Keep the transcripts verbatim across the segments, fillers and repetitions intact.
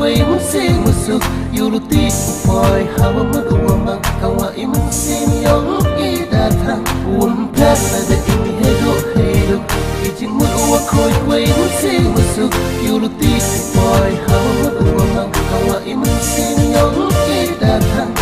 Wei mun sing mun suk, yooluti u poi hawa mut u wa mang, ka wa i mun sing yong i da thang. Wym pher la da i mi heidu heidu, i jingmut u wa khoi. Wei mun sing mun suk, yooluti u poi hawa mut u wa mang, ka wa i mun sing yong i da thang.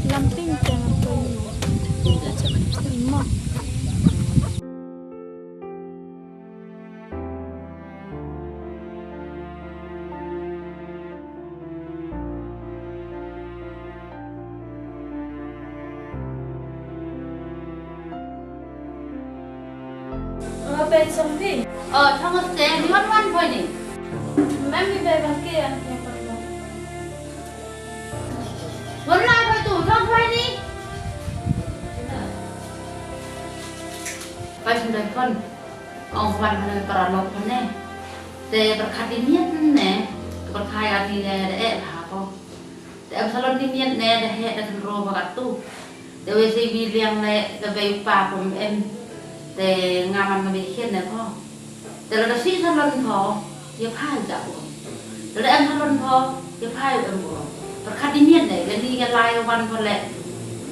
Lam ping teng ko ni. Imo. Nga peit song phi. Oh, Thomas te, ni wan wan poi ni. Mem mi bei ban ke an ke poi lo. Wan lai poi tu, thong poi ni. Poi song dai pon. Ong wan poi para lok pon ne. Te pyrkhat i miet ne. Pyrkhat i miet ne, da eh bha ko. Te em salon i miet ne, da heh da kynroo bha katu. Te wei se i bi liang ne, da bei u pa pom em. Te nga man nga bei khian ne pho. Te lada sih salon pho, ya pha u ja ko. Te lada em salon pho, ya pha u em ko. Pyrkhat i miet ne, ya ni ya lai wan pho le.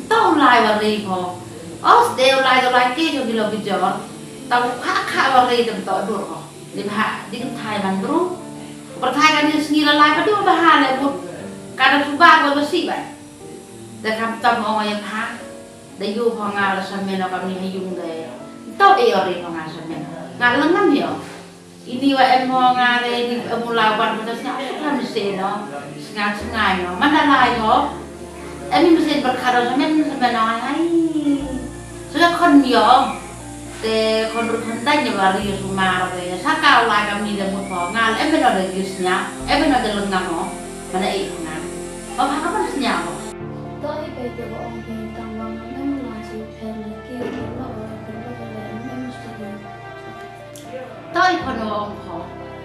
To lai wa rei pho. Os te u lai, to lai ke jo kilo ki jor. Tau kha kha wa rei tem to dur pho. Di bha, di kynthai man bru. Pyrthai kani sngi la lai, padu bha le mut. Ka da suba ko ba sih ba. Da kham tam ong ya pha. Da yoo pho nga la samen o kamni ha yung de. Tau e o re pho nga samen. Nga la ngam yo. Ini wa em pho nga re, ini em u la wan pho da sñiaw pho kam se no. Snga snga no. Man da lai ho. Em i mesen pyrkhat o samen, samen o ai. Sa ka khon yong. Te khon rut khon taiñ ne wa ri sumar te. Sa ka u lai kamni da mut pho. Nga le em no da yu sñiaw. Em no da leng ngam o. Mana e nga. Pha ka pan sñiaw o. To i bei te wa ong phi tang wa ngam em la si pher le ki o no o pher le em em si. To i khon wa ong pho.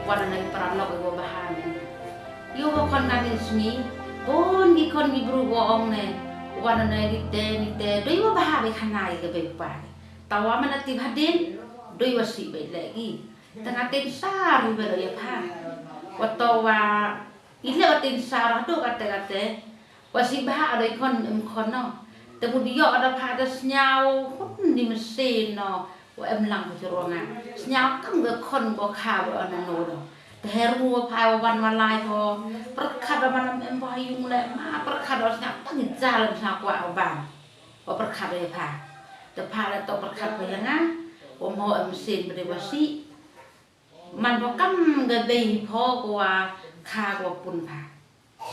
Wa na i pran lok i wa bha ne. Yow wa khon ka min sngi, bun ki khon ki bru wa ong ne, wa na ne ni te, ni te, doi wa bha bei khana i ka bei pa. Tawa mana ti bha din, doi wa sih bei le ki. Tanga ten sa ru bei lo ya pha. Wa to wa, i le wa ten sa ra do kate kate. Wa sih bha doi khon em khon no. Te mut yoh da pha da sñiaw, khon ni mesen no. Wa em lang ko chorwa nga. Sñiaw kam ka khon ko kha wa na no do. Te heru wa pha wa wan wa lai ko. Pyrkhat wa man em pho ha yung le ma pyrkhat wa sñiaw tang i ja le sñiaw kwah wa bam. Wa pyrkhat wa ya pha. Te pha le to pyrkhat wa ya nga. Wa mo em sin bade wa sih. Man wa kam ka bei pho ko wa kha ko wa pun pha.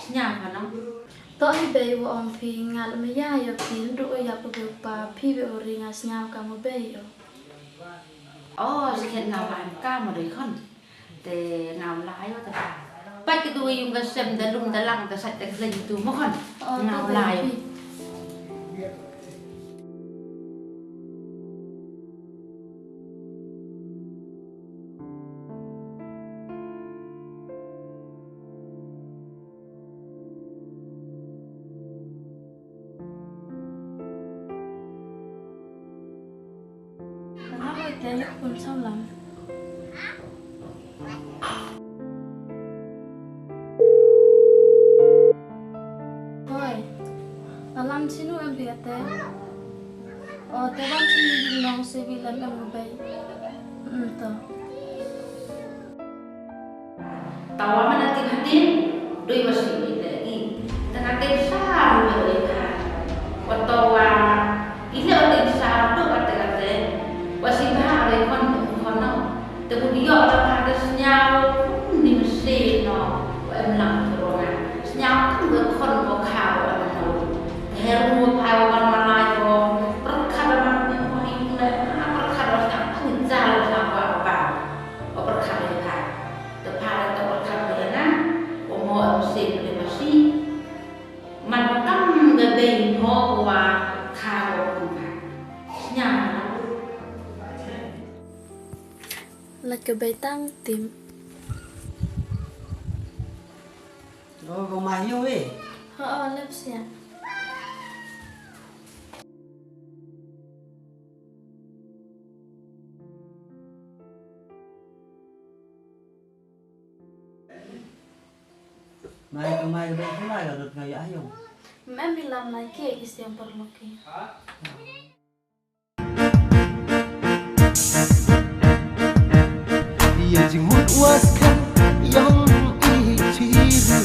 Sñiaw pha nong. To hi bei wa ong phi nga la maya ya phi ndu ya pha bei pa phi bei wa ri nga sñiaw ka mo bei o. Oh, sikhet nga wa em ka mo doi khon. Te nga wa la ayo te pha. Pat ki tu yung ka sem da lum da lang da sat da khleng tu mo khon. Oh, nga to wa la bei ayo. Phi. Nga hoi te yoh pun salam. Hoi. Alam chinu em phi ate. O, te wan chinu yung nong se bi lam em u bei. Mm, to. Tawa mana ti bha din, doi wa sih bei le i. Tanga ten sa ru bei le pha. Wa to wa, i le wa ten sa ru kate kate. Wa sih bha le khon em khon no. Te mut yoh da pha da sñiaw, ni mesen no. Wa em lang ko ro nga. Sñiaw kam ka khon ko kha wa em no. Te heru wa pha wa wan wa lai ko. Pyrkhat wa man em pho ha yung le. Pyrkhat wa sñiaw kam i ja le sñiaw kwah wa bam. Wa pyrkhat wa ya pha. Te pha le to pyrkhat wa ya nga. Wa mo em sin le ma si. Man wa kam ka bei pho ko wa kha ko pun pha. Sñiaw. La ka bei tang tim. Oh, ko ma hiu e. Ho, oh, lep sia. Mai ko mai ko mai ko lut ngai ayo. Mem bilam lai ke ki siam perlu ki. Ye jingmut was kan yong i chiru.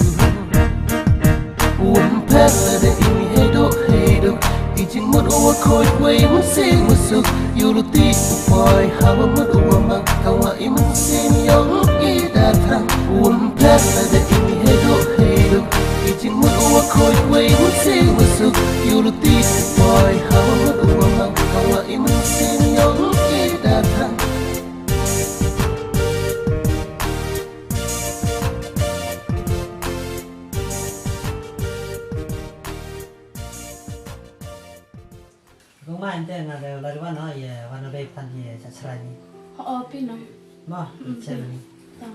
Wym pher la de i mi hedo hedo. I jingmut wa khoi wei mun sing musuk. Yulu ti poi hawa mut wa mang kawa i mun sing yong i da thang. Wym pher la de i mi hedo hedo. I jingmut wa khoi wei mun sing musuk. Yulu ti poi hawa mut wa mang kawa i mun sing yong i da thang. Kong ma inte nga de lari wan no ye wan no be pan ye sa srai ni. Oh, oh, pino. Ma, mm, che ni. Oh.